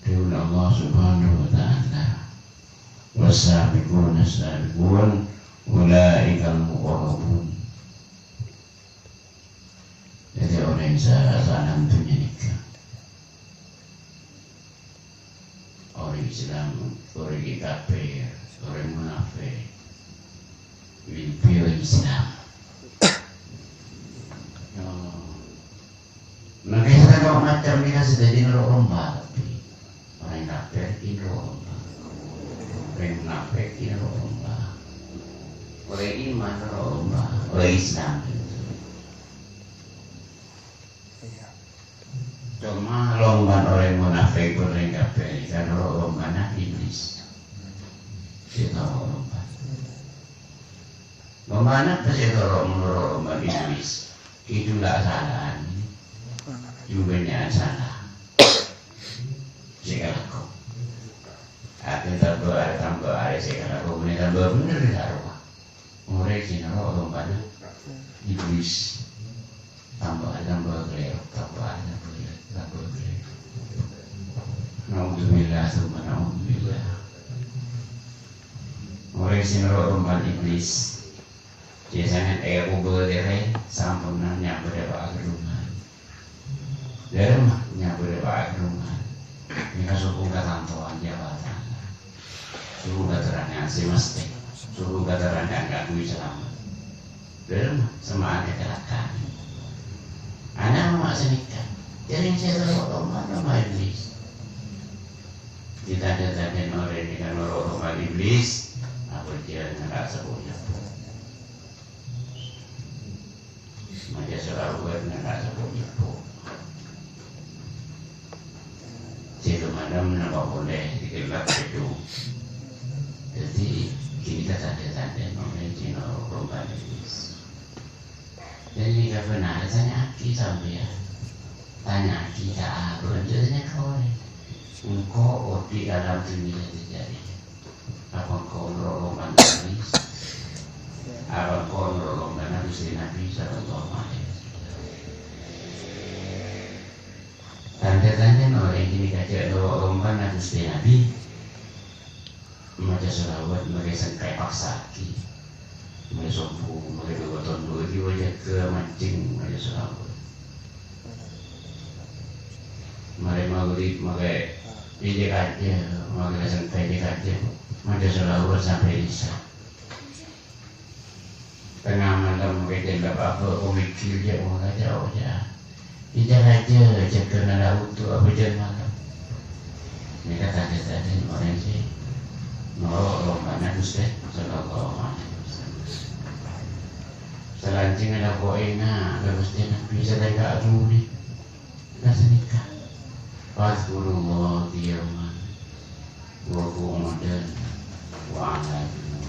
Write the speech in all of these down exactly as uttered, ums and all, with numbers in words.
Dhâbuna Allah Subhanahu wa Ta'ala, "Was-sabiquna as-sabiqun, ulaikal muqarrabun." Dhâddhi, orèng sa-, saalam dhunnya nèka, orèng Islam, orèng kafir, orèng munafik, mimpi orèng Islam. Mangkana sè tao macem nèka sè dhâddhi noro' lomba kabbhi. Orèng kafir ghi' noro' lomba. Orèng munafik ghi' noro' lomba. Orèng iman noro' lomba. Orèng Islam. Coma lombana orèng munafik bân orèng kafir nèka noro' lombana Iblis. Sè tao lomba. Lombana apa sè toro' noro' lombana Iblis? Ghidhung la' salahan. Jhubânya'an sala. Sè kalako. Arè tambâ arè tambâ arè sè kalako bânnè tambâ bhender la' rowa. Orèng sè noro' lombana Iblis. Tambâ arè tambâ kalèro, tambâ arè tambâ kalèro, tambâ kalèro. Naudzubillah, tsumma naudzubillah. Orèng sè noro' lombana Iblis. Biasanya è kobâtèrè samponna nyabâ dâpa' aghârungan. Dâremma nyabâ dâpa' aghârungan. Nèka sobung katantowan jabatan. Sobung katerrangan sè mastè. Sobung katerrangan kaangghuy salamet. Dâremma sè ma'an kacalata'an. Ana' ma' sanèka. Jhâreng sè toro' lomba, lomba Iblis. Dhâddhi tandhâ-tandhâna orèng nèka noro' lomba Iblis. Abhâjâng nèka sabun-nyabun. Maca shalawat nèka sabun-nyabun. Sè malem napa polè dikellak bedu. Dhâddhi, ghânèka tandhâ-tandhâna orèng sè noro' lomba Iblis. Dhâddhi, kabhendherrân tanya'aghi sampèyan. Tanya'aghi ka abâ', jhâ' tanya ka orèng. Engko' odi' alam dhunnya jârèya. Apa engko' noro' lombana Iblis? Apa engko' noro' lombana Ghustè Nabbhi sallallahu alaihi wasallam? Tandhâ-tandhâna orèng ghânèka jhâ' noro' lombana Ghustè Nabbhi. Maca shalawat, marè sengka èpaksa'aghi. Marè sombhu, marè bâbâ tondhu, èghibâ jâgâ mancèng maca shalawat. Marè maghrib, marè èjhâ-kajhâ, marè sengka èjhâ-kajhâ, maca shalawat sampè' isya. Tengnga malem, marè jhâ' la bâbâ, ko mèkkèr jhâ' mola jhâ'-ojhâ. Èjhâ-kajhâ, jâgâ ngala' wudu, abhâjâng malem. Nèka tandhâ-tandhâna orèng sè noro' lombana Ghustè sallallahu alaihi wasallam. Salanjhângnga la ko' enga' ka Ghustè Nabbhi sè ta' enga' dhuli. Ka sanèka. Fadzkurullaha qiyaman wa qu'udan wa 'ala junub.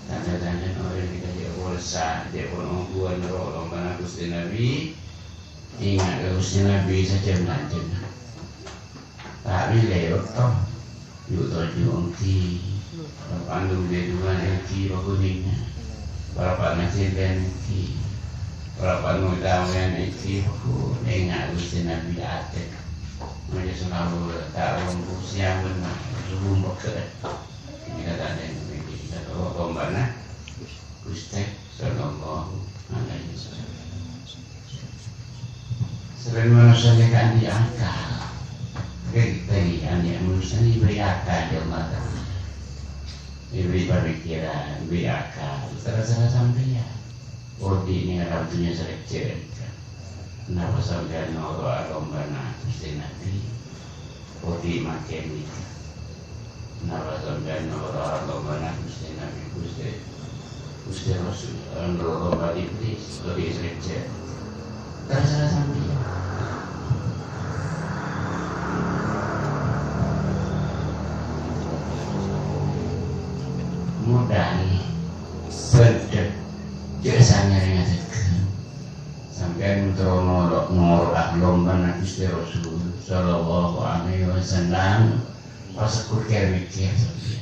Tandhâ-tandhâna orèng nèka jhâ' polè, jhâ' pon ongghuwân noro' lombana Ghustè Nabbhi. Enga' ka Ghustè Nabbhi sajân-sajân. Ta' mèlè otto. Ju'-toju' ènggi. Parappa'na du-, du-, ènggi paghun enga'. Parappa'na cèlèn ènggi. Parappa'na otamèyan ènggi paghun enga' Ghustè Nabbhi atè. Maca shalawat ta' rombu sèyang bân ma-, subuh pegghâ'. Nèka tandhâna ènggi. Kita tahu kombana Ghustè sallallahu alaihi wasallam. Sarèng manossa nèka andi' akal. Rèng tèngi andi' manossa nèka èbèrri' akal, ya Allah. Èbèrri' pamikiran, èbèrri' akal. Terserah sampèyan. Odi' nèng alam dhunnya sè rèjjhâ. Napa sampèyan noro' alombana Ghustè Nabbhi? Odi' makè nèka. Napa sampèyan noro' lombana Ghustè Nabbhi, Ghustè, Ghustè Rasul, noro' lomba Iblis, odi' sè rèjjhâ? Terserah sampèyan. Modal, bâdâ, jhâ' sangarèngnga tegghâ. Sampèyan terro noro', noro'a lombana Ghustè Rasul sallallahu alaihi wasallam, pas kèr-mèkkèr sampèyan.